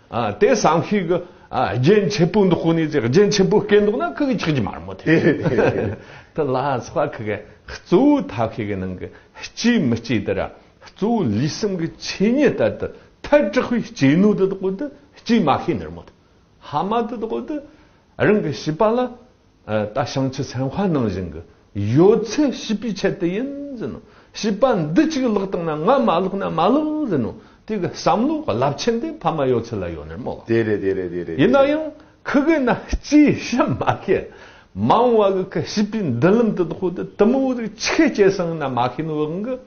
ཨ། དེ་བསམ་ཤེས་གི། ཨ། རྒྱན་ཆེ་པོ་འདོགས་གོ་ནས་ཅིག་རྒྱན་ཆེ་པོ་སྐྱེ་འདུག་ན་ཁི་གེ་ཆགས་ཀྱི་མ་རེད་མོ་དེ། དེ་རེད་དེ་རེད་དེ་རེད། དེ་ལ་སོགས་ཁི་གེ་གཙོ་བོ་ཐབས་ཤེས་གི་ནང་གི་སྐྱེས་མི་སྐྱེས་དེ་ར་གཙོ་བོ་ལུས་སེམས་གི་ཆོས་ཉིད་ལྟར་དུ་ཐལ་དྲགས་པའི་སྐྱེས་ནོ་དེ་དག་པོ་དེ་སྐྱེས་མ་ཤེས་ནི་རེད་མོ་དེ། ཕ་མ་དེ་དག་པོ་དེ་རང་གི་བྱིས་པ་ལ། ཨ། ད་བྱང་ཆུབ་སེམས་དཔའ་ནང་བཞིན་གྱི་ཡོད་ཚད་བྱིས་པའི་ཆེད་དུ་ཡིན་ཟེར་ནོ། བྱིས་པ་འདི་གཅིག་ལག་བཏང་ན་ང་མ་ལག་ན་མ་ལག་ཟེར་ནོ། དེ་གི་བསམ་བློ་རླབས་ཆེན་དེ་ཕ་མ་ཡོད་ཚད་ལ་ཡོད་ནི་རེད་མོ། དེ་རེད་དེ་རེད་དེ་རེད། ཡིན་ན་ཡང་ཁི་གེ་ན་སྐྱེས་ཤ་མ་ཁེ། མ་འོངས་བ་གི་ཁི་བྱིས་པའི་མདུན་ལམ་དེ་དག་པོ་དེ་དུ་མོ་ཟིག་ཆི་སྐྱེས་སང་ན་མ་ཤེས་ནོ་འོང་གི།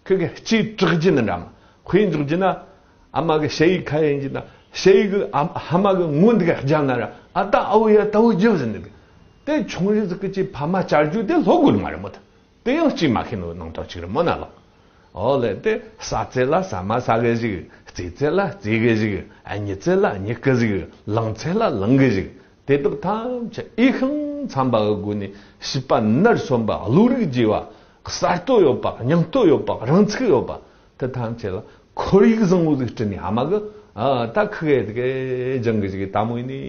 ཁི་གེ་སྐྱེས་དྲག་རྒྱུ་ནི་འདྲ་མ། དཔེ་འཇོག་རྒྱུ་ན། ཨ་མ་གི་ཞ་ཡི་ཁ་ཡིན་གྱི་ན་ཞ་ཡི་གི་ཨ་ཕ་མ་གི་ངོ་འདི་ག་རྒྱབ་ན་ར་ཨ་ད་ཨ་བོ་ཡ་ད་བོ་རྒྱབ་ཟིན་འདུག་དེ་ཆུང་རིགས་ཟིག་གི་ཅི་ཕ་མ་བཅར་རྒྱུ་དེ་ལྷོ་དགོས་མ་རེད་མོ། ད་དེ་ཡང་སྐྱེས་མ་ཤེས་ནོ་ནང་དོན་ཅིག་རེད་མོ་ན་ལགས། ཨོ་ལེ་དེ་ཟ་ཚད་ལ་ཟ་མ་ཟ་གི་ཞིག་རྩེད་ཚད་ལ་རྩེད་གི་ཞིག་གཉིད་ཚད་ལ་གཉིད་གི་ཞིག་ལངས་ཚད་ལ་ལངས་གི་ཞིག་དེ་དག་ཐམས་ཅད་འོས་ཤིང་འཚམ་པ་གི་སྒོ་ནས་བྱིས་པ་ནར་སོན་པ་བློ་རིག་རྒྱས་པ་གསར་གཏོད་ཡོད་པ་སྙིང་སྟོབས་ཡོད་པ་རང་ཚུགས་ཡོད་པ་དེ་ཐམས་ཅད་ལ་ཁོར་ཡུག་བཟང་བོ་ཟིག་བསྐྲུན་ནས་ཨ་མ་གི་ཨ་ད་ཁི་གེ་དེ་གེ་སྦྱང་གི་ཞིག་དམ་བོ་ཡིན་ནི་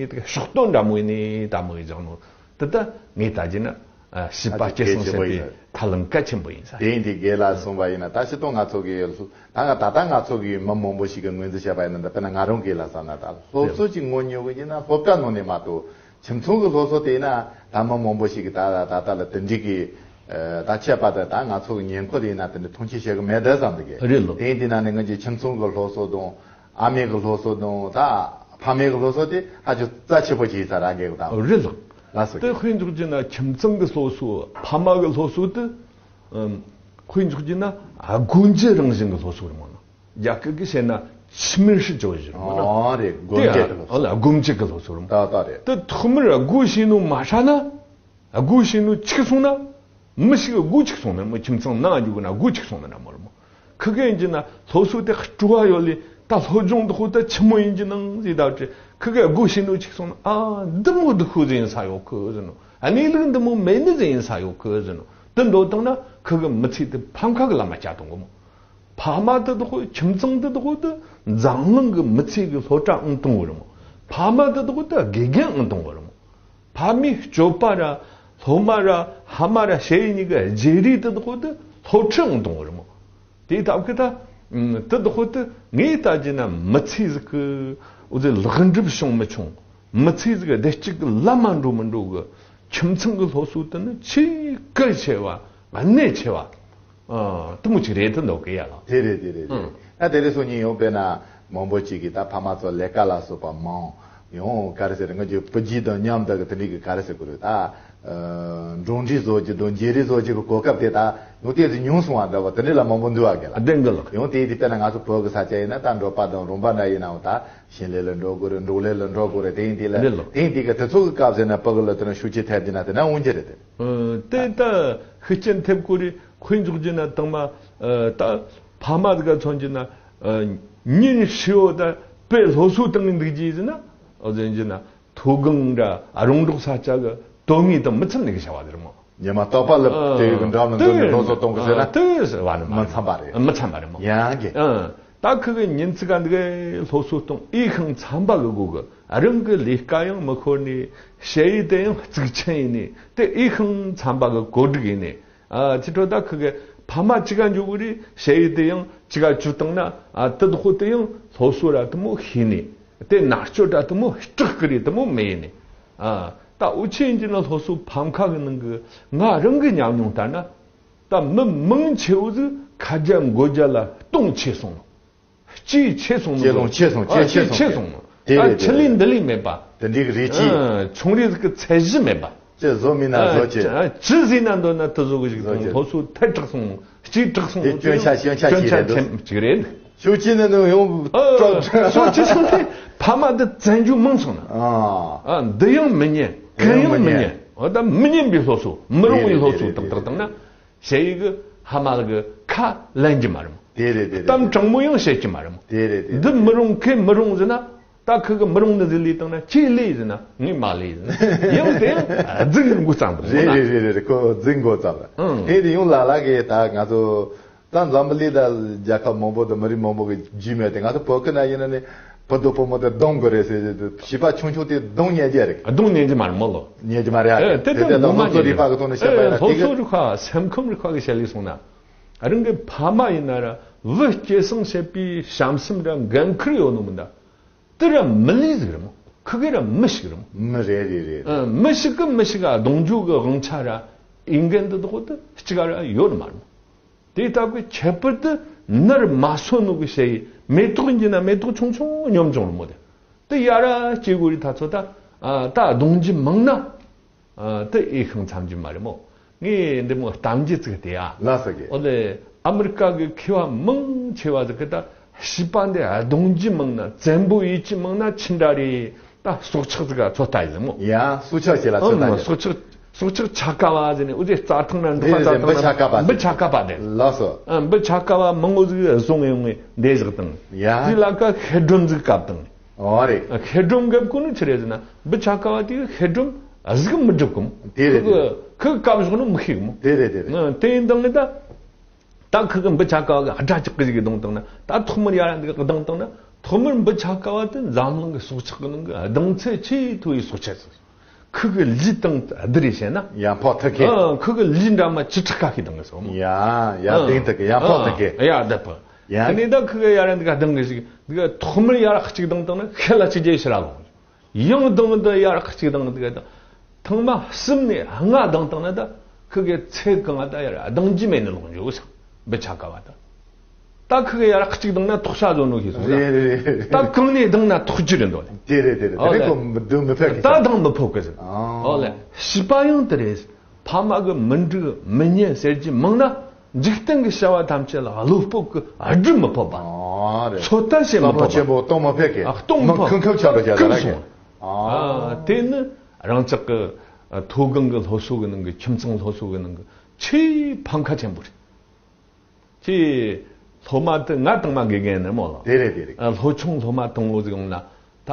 དེ་གེ་ཤོག་སྟོན་འདྲ་མོ་ཡིན་ནི་དམ་བོ་ཡིན་སྦྱང་ནོ། དེ་ལྟ་ངས་ལྟ་རྒྱུ་ན་ཨ་བྱིས་པ་ད་དེ་སྐྱེད་སྲིང་བྱེད་པའི་ཐབས་ལམ་གལ་ཆེན་པོ་ཡིན་ས་རེད། དེ་ཡིན་དུས་དགེ་ལ་གསུངས་པ་ཡིན་ན་ད་སྤྱིར་བཏང་ང་ཚོ་གི་ད་ང་ད་ལྟ་ང་ཚོ་གི་མི་མང་པོ་ཞིག་གིས་ངོས་འཛིན་བྱས་པ་ཡིན་ན་འདི་དཔེར་ན་ང་རང་གི་ལ་བསམ་ན་ད་སློབ་གསོ་ཅིག་ངོ་ཉོ་གི་ཡིན་ན་སློབ་གྲྭ་ནང་ནས་མ་གཏོགས་ཁྱིམ་ཚང་གི་སློབ་གསོ་དེ་ཡིན་ན་ད་མི་མང་པོ་ཞིག་གིས་ད་ད་ད་ལ་དེ་འདྲའི་གི་ད་ཆད་པ་དེ་ད་ང་ཚོ་གི་ཉེ་འཁོར་དེ་ཡིན་ན་དེ་འདྲ་མཐོང་ཆེན་བྱེད་གི་མེད་ད་བསམ་འདུག་གི་རེད་ལོ། དེ་ཡིན་དུས་ན་ནི་ང་ཚོའི་ཁྱིམ་ཚང་གི་སློབ་གསོ་དང་ཨ་མའི་གི་སློབ་གསོ་དང་ད་ཕ་མའི་གི་སློབ་གསོ་དེ་ཧ་ཅང་རྩ་ཆེ་པོ་ཅིག་ཡིན་ས་རང་གི་གི་ད་རེད་ལོ། ལགས་སོ། དེ་དཔེ་འཇོག་རྒྱུ་ན་ཁྱིམ་ཚང་གི་སློབ་གསོ་ཕ་མ་གི་སློབ་གསོ་དེ་ཨམ་དཔེ་འཇོག་རྒྱུ་ན་སྒོ་འབྱེད་རང་བཞིན་གྱི་སློབ་གསོ་རེད་མོ་ན། རྒྱ་སྐད་ཀྱིས་བཤད་ན་ཆི་མིན་ཧྲི་ཅོ་ཞིག་རེད་མོ་ན། ཨོ་རེད། སྒོ་འབྱེད་ཀྱི་སློབ་གསོ། ཨ་ལ་སྒོ་འབྱེད་ཀྱི་སློབ་གསོ་རེད་མོ། ད་ད་རེད། དེ་ཐོག་མར་སྒོ་ཕྱེ་ནོ་མ་ཧྲ་ན། སྒོ་ཕྱེ་ནོ་ཆིག་སོང་ན། མི་ཞིག་སྒོ་ཆིག་སོང་ན་མི་ཁྱིམ་ཚང་ནང་འཇུག་ན་སྒོ་ཆིག་སོང་ན་མོ་རེད་མོ། ཁི་གེ་ཡིན་གྱི་ན་སློབ་གསོ་དེ་སྤྲོ་བ་ཡོད་ལེ་ད་སློབ་སྦྱོང་དེ་ཁོ་ད་ཆི་མོ་ཡིན་གྱི་ནང་ཟེར་ད་ཅི་ཁི་གེ་སྒོ་ཕྱེ་ནོ་ཆིག་སོང་ན་ཨ་འདི་མོ་འདི་ཁོ་ཟེར་ཡིན་ས་ཡོད་ཁི་ཟེར་ནོ། གནས་ལུགས་འདི་མོ་མེད་ནི་ཟེར་ཡིན་ས་ཡོད་ཁི་ཟེར་ནོ། དེ་འདོད་བཏང་ན་ཁི་གེ་མི་ཚེ་དེ་ཕམ་ཁ་གི་ལམ་མ་བཅད་གཏོང་གི་མོ། ཕ་མ་དེ་དག་ཁྱིམ་ཚང་དེ་དག་དེ་འཛམ་གླིང་གི་མི་ཚེ་གི་སློབ་གྲྭ་ཨང་གཏོང་བ་རེད་མོ། ཕ་མ་དེ་དག་དེ་དགེ་རྒན་ཨང་གཏོང་བ་རེད་མོ། ཕ་མའི་སྤྱོད་པ་ར་སློབ་མ་ར་ཕ་མ་ར་ཞེ་གཉིས་ཀྱི་བརྗེ་རེས་དེ་དག་དེ་སློབ་ཁྲིད་ཨང་གཏོང་བ་རེད་མོ། དེ་ལྟ་བུ་ད་དེ་དག་དེ་ངས་ལྟ་རྒྱུ་ན་མི་ཚེ་ཟིག་གི་འུ་ཚོ་ལེགས་འགྲུབ་བྱུང་མི་བྱུང་མི་ཚེ་ཟིག་བདེ་སྐྱིད་ཀྱི་ལམ་མ་འགྲོ་མི་འགྲོ་གི་ཁྱིམ་ཚང་གི་སློབ་གསོ་དེ་ནི་ཆེས་གལ་ཆེ་བ་གནད་ཆེ་བ། ཨ། དེ་མོ་ཅིག་རེད་དུ་འདུག་གི་ཡ་ལ། དེ་རེད་དེ་རེད་དེ། ཨང་། ད་དེ་རེད་སོ་ཉིན་ཡོང་དཔེར་ན་མང་པོ་ཅིག་གིས་ད་ཕ་མ་ཚོ་ལས་ཀ་ལ་སོགས་པ་མང་ཡོང་ག་རེ་ཟེར་ང་ཚོའི་བུ་རྒྱུད་དང་མཉམ་དུ་གི་དེ་འདྲའི་གི་ག་རེ་ཟེར་དགོས་རེད་ད། ཨ། འགྲོགས་འདྲིས་བཟོ་རྒྱུ་དང་མཇལ་རེས་བཟོ་རྒྱུ་གི་གོ་སྐབས་དེ་ད་ཡང་དེ་ཚོ་ཉུང་སོང་བ་འདྲ་བ་དེ་འདྲ་ལ་མང་པོ་འདུག་བ་གི་ལ། བདེན་གི་ལགས། ཡང་དེ་དེ་དཔེར་ན་ང་ཚོ་བོད་གི་ས་ཆ་ཡིན་ན་ད་འབྲོག་པ་དང་རོང་པ་འདྲ་ཡིན་ནའང་ད་ཞིང་ལས་ལ་འགྲོ་དགོས་རེད། འབྲོག་ལས་ལ་འགྲོ་དགོས་རེད། དེ་ཡིན་དེ་ལ་བདེན་ལགས། དེ་ཡིན་དེ་གི་དེ་ཚོ་གི་སྐབས་ཟེར་ན་ཕ་གི་ལ་དེ་ན་ཤུགས་རྐྱེན་ཐེབས་རྒྱུ་ན་དེ་ན་འོང་རྒྱུ་རེད་དེ། ཨ། དེ་ད་ཤུགས་རྐྱེན་ཐེབས་དགོས་རེད། དཔེ་འཇོག་རྒྱུ་ན་དང་མ། ཨ། ད་ཕ་མ་དེ་ག་མཚོན་རྒྱུ་ན། ཨ། ཉིན་ཧྲིལ་བོ་ད་དཔེ་སློབ་གསོ་བཏང་གི་འདུག་རྒྱུ་ཟེར་ན། འོ་ཟེར་རྒྱུ་ན་མཐོ་སྒང་འདྲ་རོང་འབྲོག་ས་ཆ་གི་དོན་དངོས་དང་མི་འཚམ་ནི་གི་བྱ་བ་དེ་རེད་མོ། ཉི་མ་རྟག་པ་ལ་ཨ། དེ་གི་འགྲམ་ལ་འདུག་ནས་སློབ་གསོ་གཏོང་གི་ཟེར་ན་དེ་ཟེར་བ་ནི་མ་མི་འཚམ་པ་རེད། མི་འཚམ་པ་རེད་མོ། ཡང་གི། ཨ། ད་ཁི་གི་ཉིན་ཚིག་ག་འདི་གའི་སློབ་གསོ་གཏོང་འོས་ཤིང་འཚམ་པ་གི་སྒོ་གི་རང་གི་ལས་ཀ་ཡང་མི་ཤོར་ནས་ཞ་ཡི་དེ་ཡང་གཙིགས་ཆེན་ཡིན་ནས་དེ་འོས་ཤིང་འཚམ་པ་གི་གོ་སྒྲིག་ཡིན་ནས། ཨ། ཅི་འཕྲོ་ད་ཁི་གི་ཕ་མ་གཅིག་ག་འཇུག་གི་རེད། ཞ་ཡི་དེ་ཡང་གཅིག་ག་བཅུག་བཏང་ན། ཨ། དེ་དག་དེ་ཡང་སློབ་གསོ་ར་དེ་མོ་ཤེས་ནས་དེ་མནར་གཅོད་ར་དེ་མོ་སྐྲག་གི་རེད། དེ་མོ་མེད་ནས། ཨ། ད་འུ་ཆོ་ཡིན་གྱི་ན་སློབ་གསོ་ཕམ་ཁ་གི་ནང་གི་ང་རང་གི་ཉམས་མྱོང་ལྟར་ན། ད་མི་མང་ཆེ་བོ་ཟིག་ཁ་རྒྱ་མགོ་རྒྱ་ལ་སྟོང་ཆེ་སོང་། སྐྱེས་ཆེ་སོང་། སྐྱེས་ལོང་ཆེ་སོང་། ཨ། སྐྱེས་ཆེ་སྐྱེས་ཆེ་སོང་། སོང་། དེ་ཨ། རེད་ཆི་ལི་དེ་འདི་ལི་མེད་པ། དེ་འདྲའི་རིགས་ཀྱིས། ཨ། ཆུང་རིགས་ཀྱི་ཚད་གཞི་མེད་པ། ཅི་བཟོ་མིན་ན་ཨ། བཟོ་ཅི། ཨ། ཅི་ཟིན་ན་འདོད་ན་དེ་བཟོ་གི་ཞིག་བཟོ་དང་ཅི། སློབ་གསོ་ཐལ་དྲགས་སོང་། སྐྱེས་དྲགས་སོང་། དེ་སྐྱོན་ཆ་སྐྱོན་ཆ་སྐྱོན་ཆ་ཅིག་རེད་འདུག་ཅིག་རེད། ཤུགས་ཆེ་ནས་ནི་ཡོང་ཨ། ཤུགས་ཆེ་སོང་སྟེ་ཕ་མ་འདི་བཙན་རྒྱུ་མང་སོང་ན། ཨ། ཨ། འདི་ཡང་མི་ཉན། གན་ཡང་མི་ཉན། འོ་ད་མི་ཉན་པའི་སློབ་གསོ་མི་རུང་བའི་སློབ་གསོ་ཏག་ཏག་བཏང་ན། ཞ་ཡི་གི་ཕ་མ་གི་ཁ་ལེན་གྱི་མ་རེད་མོ། དེ་རེད་དེ་རེད། གཏམ་དྲང་མོ་ཡང་བཤད་ཀྱི་མ་རེད་མོ། དེ་རེད་དེ་རེད། འདི་མི་རུང་ཁེ་མི་རུང་ཟེར་ན། ད་ཁི་གི་མི་རུང་ནི་ཟིག་ལས་བཏང་ན་ཁྱེད་ལས་ཟེར་ན་ངས་མ་ལས་ཟེར་ན། ཡང་དེ་ཡང་རྫིག་འགོ་བརྩམས་པ་རེད། རེད་རེད་རེད་རེད། ཁོ་རྫིག་འགོ་བརྩམས་པ། ཨང་། དེ་དེ་ཡང་ལ་ལ་གི་ད་ང་ཚོ་ད་འཛམ་བུ་གླིང་ད་རྒྱལ་ཁབ་མང་པོ་དང་མི་རིགས་མང་པོ་གི་རྒྱུས་མེད་དེ་ང་ཚོ་བོད་ཁུལ་ན་ཡིན་ན་ནི། བུ་དང་བུ་མོ་དེ་གདོང་དགོས་རེད་ཟེར་ཟེར་དུས་བྱིས་པ་ཆུང་ཆུང་དེ་གདོང་ཉལ་རྒྱུ་རེད། གདོང་ཉལ་རྒྱུ་མ་རེད་མོ་ལོ། ཉལ་རྒྱུ་མ་རེད་ཨ། ཨེ་དེ་དེ་དེ་ལ་སློབ་གསོ་རིག་པ་གི་ཐོག་ནས་བཤད་པ་ཡིན་ན་དེ་སློབ་གི་གསོ་རིག་པ་སེམས་ཁམས་རིག་པ་གི་བཤད་ལས་སོང་ན། རང་གི་ཕ་མ་ཡིན་ན་ར་བུ་སྐྱེད་སྲིང་བྱེད་པའི་བྱམས་སེམས་ར་འགན་ཁུར་ཡོད་ནོ་མིན་ད། དེ་ར་མི་ལས་ཟིག་རེད་མོ། ཁི་གེ་ར་མི་ཞིག་རེད་མོ། མི་རེད་རེད་རེད། ཨ། མི་ཞིག་གི་མི་ཞིག་ག་གདོང་འཇུག་གི་དབང་ཆ་ར་འོས་འགན་དེ་དག་དེ་གཅིག་ག་ར་ཡོད་ནི་མ་རེད་མོ། དེ་ལྟ་བུའི་ཁྱད་པར་དུ་ནར་མ་སོན་ནོ་གི་ཞ་ཡི་མེ་ཏོག་ཡིན་གྱི་ན་མེ་ཏོག་ཆུང་ཆུང་ཉོམ་ཆུང་རུ་མོ་དེ། དེ་ཡ་ར་སྐྱེ་དགོས་རི་ད་ཚོ་ད། ཨ། ད་གདོང་རྒྱུ་མང་ན། ཨ། དེ་འོས་ཤིང་འཚམ་རྒྱུ་མ་རེད་མོ། ངས་འདི་མོ་གཏམ་རྒྱུད་ཅིག་དེ་ཡ། ལ་ས་གི། འོ་ལེ། ཨ་མི་རི་ཀ་གི་མཁས་པ་མང་ཆེ་བ་ཟིག་གི་ད་བྱིས་པ་འདི་གདོང་རྒྱུ་མང་ན་བཙན་པོ་ཡིད་ཀྱི་མང་ན་ཆི་འདྲ་རེད། ད་སྲོག་ཆགས་ཟིག་ག་ཚོད་ལྟ་ཡིན་མོ། ཡ། སྲོག་ཆགས་ཆེ་ལ་ཚོད་ལྟ་ཨང་། ཡིན། སྲོག་ཆགས། སྲོག་ཆགས་ཆ་ག་བ་ཟེར་ནས་འུ་ཚོའི་རྩྭ་ཐང་ན་འབྲོག་པ་རྩྭ་ཐང་ན་འབུ་ཆ་ག་བ་དེ། འབུ་ཆ་ག་བ་དེ། ལགས་སོ། ཨ། འབུ་ཆ་ག་བ་མང་པོ་ཟིག་བཟུང་ཡོང་ངས་འདེད་བཞག་དང་། ཡ། དེ་ལ་ཀ་ཤེལ་སྒྲོམ་ཟིག་བཀབ་དང་། ཨོ་རེད། ཤེལ་སྒྲོམ་བཀབ་དགོས་ནི་ཆི་རེད་ཟེར་ན། འབུ་ཆ་ག་བ་དེ་ཤེལ་སྒྲོམ་གཟུགས་མི་སྒྲུབ་གམ། དེ་རེད། ཁོ་གི་ཁོ་གི་བཀབ་བཞག་ནི་མི་ཤེས་གམ། དེ་རེད་དེ་རེད། དེ་ཡིན་དང་ངས་ད། ད་ཁོ་གི་འབུ་ཆ་ག་བ་གི་སྒྲ་ཅིག་གི་ཞིག་གི་གདངས་བཏང་ན། ད་ཐོག་མར་ཡར་འདི་གི་གདངས་བཏང་ན། ཐོག་མར་འབུ་ཆ་ག་བ་དེ་འཛམ་གླིང་གི་སྲོག་ཆགས་གི་ནང་གི་གདངས་ཚད་ཆེས་མཐོ་བའི་སྲོག་ཆགས་ཟིག། ཁོ་གི་ལུས་དང་བསྡུར་རེ་བྱས་ན། ཡར་འཕགས་ཐུག་གི། ཨ། ཁོ་གི་ལུས་འདྲ་མ་བཅུ་ཕྲག་ཁ་ཤས་གདངས་གི་སོ་མོ། ཡ་ཡ། ཨ། གདངས་ཐུག་གི། ཡར་འཕགས་ཐུག་གི། ཡ་བསྡད་པ། ཡ། དེ་ནས་ད་ཁོ་གི་ཡར་འདི་ག་གདངས་གི་ཞིག། འདི་ག་ཐོག་མར་ཡར་གཅིག་གདངས་བཏང་ན་ཤེལ་ལ་གཅིག་རྗེས་ཕྱིར་ར་ལོག། ཡང་གདངས་ད་ཡར་གཅིག་གདངས། དེ་ག་ད་ཐེངས་མ་གསུམ་ནས་ལྔ་གདངས་བཏང་ན། ད་ཁོ་གི་ཚད་གང་ད་ཡར་གདངས་རྒྱུ་མེད་ནི་ལོག་འགྱོ་ཟིག། འབུ་ཆ་ག་བ་ད། ད་ཁོ་གི་ཡར་གཅིག་གདངས་ན་ཐོག་ཆ་བཟོ་ནོ་ཞིག་སོང་ད། རེད་རེད་རེད། ད་གང་ནས་གདངས་ན་ཐོག་རྒྱུ་རེད་འདོད་ལེ། དེ་རེད་དེ་རེད། ཨོ་དེ་ལེ། ནས་ཁོ་འབུ་མི་ཕོད་གི། ད་གདངས་མི་ཕོད་གི་ཟེར། ཨོ། ཨོ་ལེ། བྱིས་པ་ཡང་དེ་རེད། ཕ་མ་གི་མི་འགྲིག་མི་ཉན་ཟེར་རྒྱུ་མང་ན། འཇིག་རྟེན་གྱི་བྱ་བ་ཐམས་ཅད་ལ་བློ་སྤོབས་ཀྱིས་སྒྲུབ་མི་ཕོད་པ། ཨ་རེད། ཚོད་ལྟ་བྱེད་མི་ཕོད་པ། བསམ་བློ་ཆེན་པོ་གཏོང་མི་ཕོད་ཀི། ཨ། གཏོང་མི་ཕོད། ཁུ་ཁུ་ཆགས་འགྲོ་བྱ་ད་ར་གི། ཨ། དེ་ནི་རང་ཅག་གི་མཐོ་སྒང་གི་སློབ་གསོ་གི་ནང་གི། ཁྱིམ་ཚང་སློབ་གསོ་གི་ནང་གི་ཆེས་ཕམ་ཁ་ཆེན་པོ་རེད། ཁྱེད་སློབ་མ་དེ་ང་དང་མ་དགེ་རྒན་ནི་མོ་ལ། དེ་རེད་དེ་རེད། ཨ། སློབ་ཆུང་སློབ་མ་དང་པོ་ཟིག་ཡོང་ན། ད་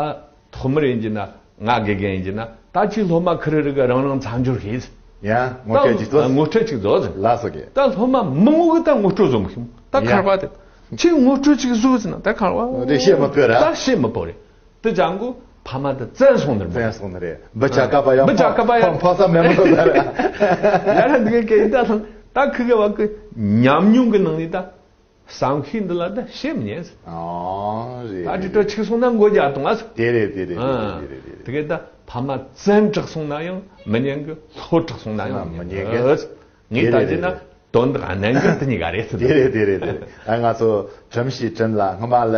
ཐོག་མར་ཡིན་གྱི་ན། ང་དགེ་རྒན་ཡིན་གྱི་ན། ད་ཁྱེད་སློབ་མ་ཁེར་རེ་རེ་གིས་རང་རང་མཚམས་སྦྱོར་བྱེད། ཡ། ངོ་སྤྲོད་ཅིག་བཟོ། ངོ་སྤྲོད་ཅིག་བཟོ་ཟེར། ལགས་སོ་གི། ད་སློབ་མ་མང་བོ་གིས་ད་ངོ་སྤྲོད་བཟོ་མི་ཤེས་མོ། ད། ཡ། ཁར་བ་དེ། ཁྱེད་ངོ་སྤྲོད་ཅིག་བཟོ་ཟེར་ན། ད་ཁར་བ་དེ་བཤད་མི་ཕོད་ར། ད་བཤད་མི་ཕོད་རེད། དེ་ཅང་གོ་ཕ་མ་དེ་བཙན་སོང་ནི་རེད། བཙན་སོང་ནི་རེད། འབུ་ཆ་ག་བ་ཡང་། འབུ་ཆ་ག་བ་ཡང་ཕོག་ས་མེད་མོ་ཟེར། ཡ་ར་འདི་ག་གི་ད་ལྷང་། ད་ཁོ་གི་བ་གི་ཉམས་མྱོང་གི་ནང་ནས་ད། བསམ་ཤེས་འདི་ལ་ད་བཤད་མི་ཉན་ཟེར། ཨ་རེད། ད་དྲི་དྲོ་ཆིག་སོང་ན་མགོ་རྒྱག་གཏོང་ཨ་ཟེར། དེ་རེད་དེ་རེད། ཨ། དེ་རེད་དེ་རེད་དེ་རེད། དེ་ག་ད་ཕ་མ་བཙན་དྲག་སོང་ན་ཡང་མི་ཉན་གི། ལྷོ་དྲག་སོང་ན་ཡང་མི་ཉན་གི། ངས་ད་བྱས་ན་དོན་དག་གནད་འགག་དེ་གཉིས་ཀ་རེད་ཟེར། དེ་རེད་དེ་རེད་དེ་རེད། ཨ། ང་ཚོ་དྲིམ་ཞིག་དྲིམ་ལ་སྔོན་མ་ལ།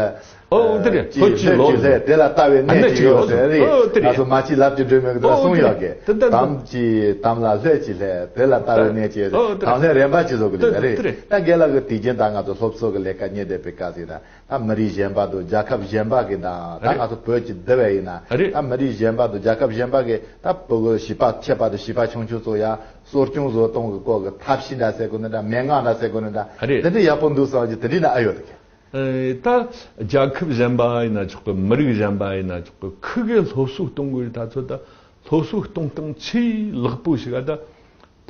ཨོ་དེ་རེད། ལྷོ་ཆུ་ལྷོད་ལོ་ཀྱི་ལྷས་དེ་ལ་ལྟ་བའི་གནས་ཅིག་ཡོད་ཟེར་རེད། ཨོ་དེ་རེད། ང་ཚོ་མ་གཅིག་ལབ་ཀྱི་སྒྲོན་མེ་གི་དེ་ལ་གསུང་ཡོད་གི། དེ་དེ་དམ་གྱི་དམ་ལ་ལྷོད་ཀྱི་ལྷས་དེ་ལ་ལྟ་བའི་གནས་ཅིག་ཡོད་ཟེར། ཨོ་དེ་དང་ལྷས་རན་པ་ཅིག་བཟོ་གི་ལས་རེད། ད་རྒན་ལགས་ཀྱི་དུས་རྒྱུན་ད་ང་ཚོ་སློབ་གསོ་གི་ལས་ཀ་གཉེར་བསྡད་པའི་སྐབས་ཟིག་ན། ད་མི་རིགས་གཞན་པ་དང་རྒྱལ་ཁབ་གཞན་པ་གི་ནང་། ད་རེད། ང་ཚོ་བོད་ཀྱི་འདི་བས་ཡིན་ན། རེད། ད་མི་རིགས་གཞན་པ་དང་རྒྱལ་ཁབ་གཞན་པ་གི་ད་ཕྲུ་གུ་བྱིས་པ་ཆེ་བ་དང་བྱིས་པ་ཆུང་ཆུང་ཚོ་ཡ་གསོ་སྐྱོང་བཟོ་གཏོང་གི་སྐོར་གི་ཐབས་ཤེས་འདྲ་ཟེར་དགོས་ནི་འདྲ། མན་ངག་འདྲ་ཟེར་དགོས་ནི་འདྲ། རེད། དེ་འདྲ་ཡག་པོ་འདུག་བསམ་གྱི་དེ་འདྲ་ན་ཨ་ཡོད་དེ། ཨེ། ད་རྒྱལ་ཁབ་གཞན་པ་ཡིན་ན་ཆོག་གི། མི་རིགས་གཞན་པ་ཡིན་ན་ཆོག་གི། ཁོ་གི་སློབ་གསོ་གཏོང་དགོས་རེད། ད་ཚོད་ད་སློབ་གསོ་གཏོང་སྟངས་ཆེས་ལེགས་པོ་ཞིག་ཨ། ད་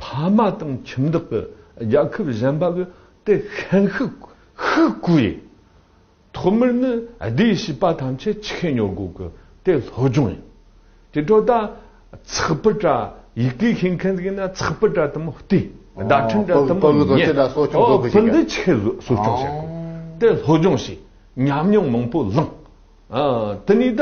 ཕ་མ་དང་ཁྱིམ་བདག་གི། རྒྱལ་ཁབ་གཞན་པ་གི་དེ་ཤན་ཤུགས་ཤུགས་དགོས་ཡིན། ཐོག་མར་ནི་སྡེའི་བྱིས་པ་ཐམས་ཅད་ཆི་ཁེ་ཉོ་དགོས་གི། དེ་སློབ་སྦྱོང་ཡིན། དེ་འཕྲོ་ད་ཚགས་པར་འདྲ། ཡི་གེ་ཤེས་མཁན་ཟིག་ཡིན་ན་ཚགས་པར་འདྲ་དེ་མོ་བལྟས། ཨོ། བརྡ་འཕྲིན་འདྲ་དེ་མོ་ཉན། ཕྲུ་གུ་ཚོ་ཅི་འདྲ་གསོ་སྐྱོང་ཨོ་བཟོ་དགོས་ཕྲུ་གུ་ཟིག་འདི་ཆི་ཁེ་གསོ་སྐྱོང་བྱེད་དགོས། ཨོ། དེ་སློབ་སྦྱོང་བྱས། ཉམས་མྱོང་མང་པོ་བླངས། ཨ། དེ་ནས་ད།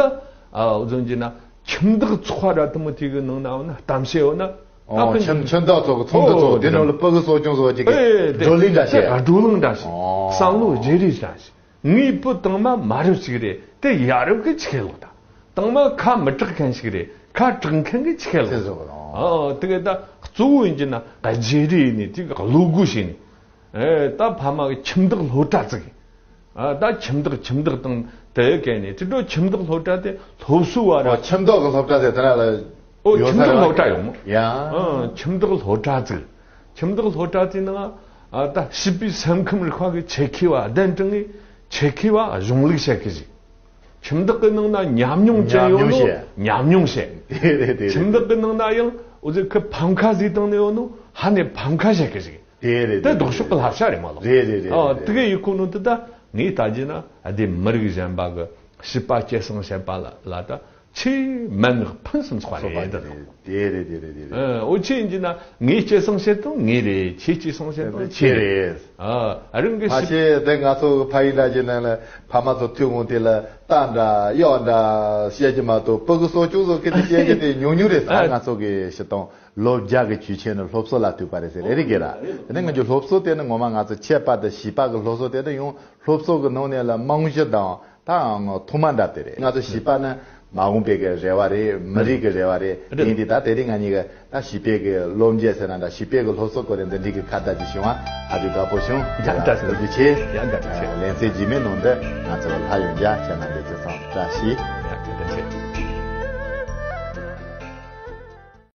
ཨ། འུ་ཚོ་འཇི་ན་ཁྱིམ་བདག་ཚོགས་པ་ར་དེ་མོ་དེ་གི་ནང་ན་འོ་ན་གཏམ་བཤད་འོ་ན། ཨོ། ད་ཁྱིམ་ཁྱིམ་བདག་ཚོ་གི་ཚོགས་འདུ་ཚོགས། ཨོ། དེ་ནང་ལ་ཕྲུ་གུ་གསོ་སྐྱོང་བཟོ་བྱེད་ཀྱི། ཨེ། དེ་བགྲོ་གླེང་འདྲ་བྱས། བགྲོ་གླེང་འདྲ་བྱས། ཨོ། བསམ་བློ་བརྗེ་རེས་འདྲ་བྱས། ངའི་བུ་དང་མ་མ་རབས་ཅིག་རེད། དེ་ཡ་རབས་གི་ཆི་ཁེ་ལོག་ད། དང་མ་ཁ་མི་གྲག་མཁན་ཞིག་རེད། ཁ་གྲག་མཁན་གི་ཆི་ཁེ་ལོག་ད། ཨོ། དེ་གི་ད་གཙོ་བོ་ཡིན་གྱི་ན་བརྗེ་རེས་ནས་དེ་གི་བློ་སྒོ་ཕྱེ་ནས། ཨེ། ད་ཕ་མ་གི་ཁྱིམ་བདག་སློབ་གྲྭ་བཙུགས། ཨ། ད་ཁྱིམ་བདག་ཁྱིམ་བདག་དང་དེ་གས་ནས་དེ་འཕྲོ་ཁྱིམ་བདག་སློབ་གྲྭ་དེ་སློབ་གསོ་བ་ར། ཨོ། ཁྱིམ་བདག་གི་སློབ་གྲྭ་དེ་དེ་ན་ལ། ཨོ། ཡོད་ས་རེད། ཁྱིམ་བདག་སློབ་གྲྭ་ཡོང་མོ། ཡ། ཨ། ཁྱིམ་བདག་སློབ་གྲྭ་བཙུགས། ཁྱིམ་བདག་སློབ་གྲྭ་དེའི་ནང་ཨ། ད་བྱིས་པའི་སེམས་ཁམས་རིག་པ་གི་ཆེད་མཁས་པ་གདན་དྲངས་ནས་ཆེད་མཁས་པ་གཞུང་ལུགས་བཤད་གི་ཞིག། ཁྱིམ་བདག་གི་ནང་ན་ཉམས་མྱོང་ཅན་ཡོད་ནོ་ཉམས་མྱོང་བཤད། དེ་རེད་དེ་རེད། ཁྱིམ་བདག་གི་ནང་ན་ཡང་འུ་ཚོ་གི་ཕམ་ཁ་ཟིག་བཏང་ནས་ཡོད་ནོ་ཧ་ནས་ཕམ་ཁ་བཤད་གི་ཞིག། དེ་རེད། དེ་དེ་ལྡོག་ཕྱོགས་ཀྱི་བསླབ་བྱ་རེད་མ་ལོ། རེད་རེད་རེད། ཨ། རེད། དེ་ག་ཡི་ཁུངས་ནང་དུ་ད་ངས་ལྟ་རྒྱུ་ན་ཨ། དེ་མི་རིགས་གཞན་པ་གི་བྱིས་པ་སྐྱེད་སྲིང་བྱེད་པ་ལ་ལ་ད་ཆེས་མན་ངག་ཕུན་སུམ་ཚོགས་པ་རེད། དེ་རེད་དེ་རེད་དེ་རེད། ཨ། འོ་ཆི་ཡིན་གྱི་ན་ངས་སྐྱེད་སྲིང་བྱེད་སྟངས་ངའི་རེད། ཁྱེད་སྐྱེད་སྲིང་བྱེད་སྟངས་ཁྱེད་རེད། ཨ། རང་གི་ཕ་ཤི། ཆེ་དེ་ང་ཚོ་གི་ཕ་ཡུལ་འདྲ་ཅིག་ནང་ལ་ཕ་མ་ཚོ་ཐུག་འོང་དེ་ལ་རྟ་འདྲ་གཡོག་འདྲ་བཤད་ཀྱི་མ་གཏོགས་ཕྲུ་གུ་གསོ་སྐྱོང་བཟོ་མཁན་དེ་བཤད་ཀྱི་དེ་ཉུང་ཉུང་རེད། ཨ། ང་ཚོ་གི་སྤྱིར་བཏང་ལོ་བརྒྱ་གི་དུས་ཆེན་ནི་སློབ་གསོ་ལ་ཐུག་པ་རེད་ཟེར་རེ་རེ་གི་ར། དེ་ནས་ང་ཚོ་སློབ་གསོ་དེ་ནི་ངོ་མ་ང་ཚོ་ཁྱད་པར་དུ་བྱིས་པ་གི་སློབ་གསོ་དེ་ནི་ཡང་སློབ་གསོ་གི་ནང་ནས་ལ་རྨང་གཞི་དང་ད་ཐོག་མ་འདྲ་དེ་རེད། ང་ཚོ་བྱིས་པ་ནི་མ་འོངས་པའི་གི་རེ་བ་རེད། མི་རིགས་ཀྱི་རེ་བ་རེད། རེད། དེ་ཡིན་དུས་ད་དེ་རིང་ང་གཉིས་ཀྱི་ད་བྱིས་པའི་གི་སློབ་འབྱེད་ཟེར་ན་འདྲ། བྱིས་པའི་གི་སློབ་གསོ་སྐོར་རེ་འདི་འདྲའི་གི་ཁ་བརྡ་ཅིག་བྱུང་བ་ཨ་ཅེ་དགའ་པོ་བྱུང་། ཡ། བཀྲ་ཤིས། ཐུགས་རྗེ་ཆེ། ཡ། བཀྲ་ཤིས་བདེ་ལེགས། ལེ་ཚན་རྗེས་མའི་ནང་དུ་ང་ཚོ་སླར་ཡང་མཇལ། ཁྱེད་རྣམ་པའི་ཚེ་སང་བཀྲ་ཤིས།